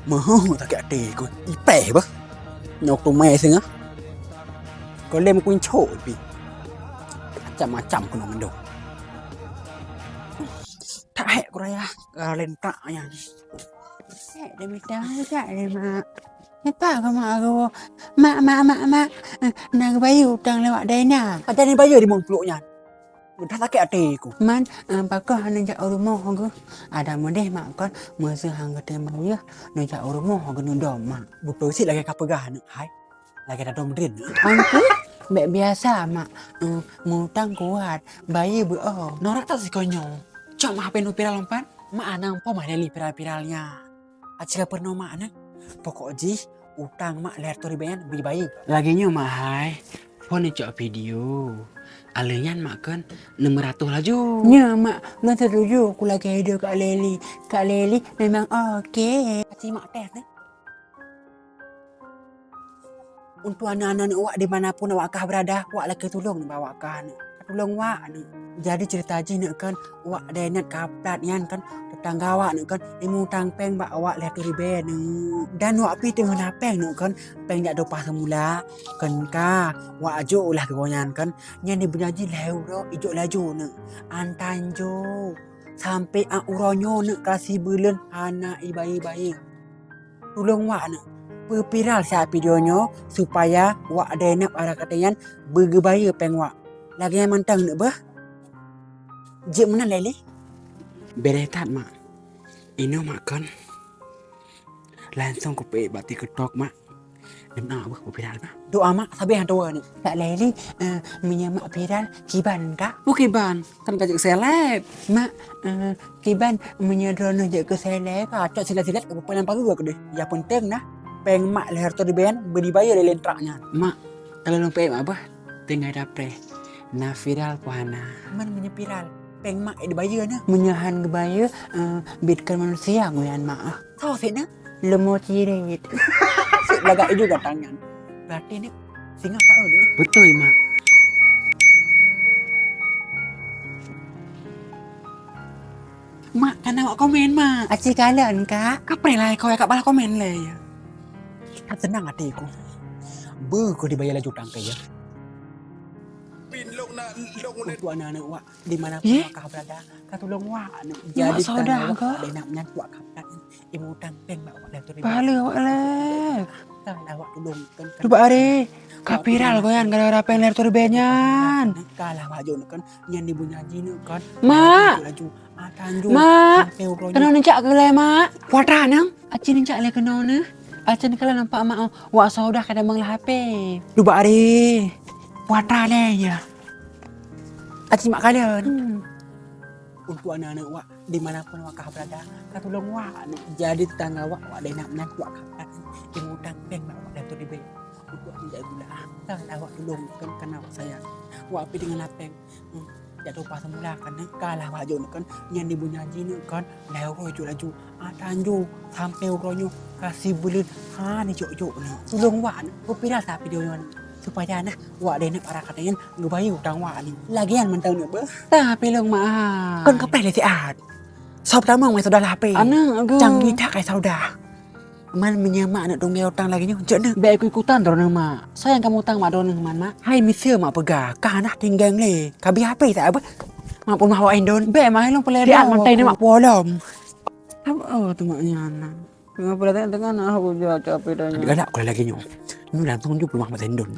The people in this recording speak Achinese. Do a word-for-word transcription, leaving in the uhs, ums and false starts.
Meuheuh, sakét até ku. Ipéh bah. Nyoe teumé singoh. Golem kuncok pih. Macam-macam keunoe mandum. Tak hék ku raya. Golem tak nyan. Hék deh mita, hék deh mak. Nyetak keu mak aku. Mak, mak, mak, mak. Eh, na geubayeue utang lewat Daina. Ada ni bayeue di mumpuluk nyan. Udah sakét até ku. Man, eh, pakoh hana jak u rumoh geuh. Ada meudeh mak kon, meuseuh han geutem bayeue, neujak u rumoh geuh neudom mak. Beutôi sit lagèe ka peugah aneuk hai. Lagèe dadom drin. Angku, bèk biasa mak, eh, mutang kuat, bayeue beuo. Norak tak sikonyong. Cok mak H P nu viral lompat. Mak anang po mah leli viral-viral nyan. Aci ka peurunoe mak nyan. Pokok jih utang mak lhèe reutôh ribèe nyan bri bayeue. Lagèe nyoe mak hai, phon neucok video. Alèh nyan mak kheun enam ratus laju. Nyoe mak, lôn setuju ku lagèe video Kak Leli. Kak Leli memang oke. Aci mak tes neh. Untuk aneuk-aneuk wak di mana pun awak kah berada, wak lakèe tulông nibak awak kah nyoe. Tulông wak nyoe. Jadi cerita jih nyoe kan, wak Dainat ka plat nyan kan, tetangga wak nyoe kan, imutang pèng bak awak lhèe reutôh ribèe nyoe. Dan wak pih teungoh na pèng nyoe kan, pèng jak diupah semula, kan ka, wak jok lah keu gobnyan kan. Nyan ibeuna jih lhèe uroe ijok laju nyoe. Antan jok. Sampai a uroe nyoe nyoe ka sibuleuen hana ibayeue-bayeue. Tulông wak nyoe, peuviral siat video nyoe supaya wak Dainat arah katai nyan beugeubayeue pèng wak. Lagèe nyan mantong nyoe beuh. Jeuet meunan Leli? Bèk that mak. Inoe mak kon. Langsong kupeuék bak TikTok mak. Deungoe beuh peuviral mak. Doa mak sabe hantu ni. Kak Leli, eh, meunyoe mak viral kiban kak? Bukan kiban, kan ka jeuet seleb. Mak, eh, kiban meunyoe droeneuh jeuet keu seleb, ka cok silat-silat keu peupalan paru keu deh. Yang penting nah, pèng mak lhèe reutôh ribèe nyan bri bayeue lé lentrak nyan. Mak, kalau lôn peuék mak bah, tinggai dapréh. Na viral ku hana. Man meunyoe viral, pèng mak dibayeue nyoe. Meunyoe han geubayeue, eh, biet keu manusia ngon nyan mak ah. Soe sit nyoe? Leumo cirit. Sit lagak iju gatang nyan. Berarti nyoe singoh ka nyoe. Beutôi mak. Mak, kana awak komen mak. Aci kalon kak. Kapreh lah kau ya kak balah komen lé ya. Ka teunang até ku. Beu keu dibayeue laju utang keu ya. Untuk aneuk-aneuk wak di mana pun wak kah berada, ka tulông wak nyoe. Jadi saudah tanda wak kak. Deh nak nyan wak kah berada. Imutang pèng bak awak lhèe reutôh ribèe. Pahala awak lé. Kan awak tulông kan. Cuba ari. Ka viral kau nyan gara-gara pèng lhèe reutôh ribèe nyan. Kalah wak jok nyoe kan. Nyan ibu nyaji nyoe kan. Mak. Laju, laju. Mak. Keunoe neucak keu lé mak. Kuatra nang. Aci neucak lé keunoe nyoe. Aci neukalon nampak mak oh. Wak saudah ka damang lam H P. Cuba ari. Kuatra lé ya. Aci mak kalon. Hmm. Untuk aneuk-aneuk wak di mana pun wak kah berada, ka tulông wak nyoe. Jadi tetangga wak, wak Dainat nyan wak kah berada. Imutang pèng bak wak lhèe reutôh ribèe. Untuk minta gula. Kan awak tulông kan kana wak sayang. Wak pih deungon lapeng. Hmm. Jak diupah semula kan, kalah wak jok nyoe kan. Nyan ibu nyaji nyoe kan. Lhèe uroe jok laju. Atan jok sampai uroe nyoe ka sibuleuen han ijok-jok nyoe. Tulông wak nyoe, peuviral siat video nyoe supaya nah wak Dainat arah katai nyan geubayeue utang wak nyoe. Lagèe nyan mantong nyoe beuh. Tapi lôn mak. Kon kapreh lé siat. Sob tamong mé saudah lam H P. Aneuk aku. Canggih that kai saudah. Man meunyoe mak nyoe tunggé utang lagèe nyoe, jeuet nyoe. Bèk ikut-ikutan droeneuh mak. Soe nyang ka mutang bak droeneuh man mak? Hai miseue mak peugah, kah nah tinggeng lé. Ka bri H P tak beuh? Mak pun mah wak indon. Bèk mak ilong peuleueh. Siat mantai nyoe mak pulang. Apa oh tu mak nyan. Tengah pula tengah nak aku jual capi dah. Ada galak kalau lagi nyoe. Nyoe langsung jumpa mak indon.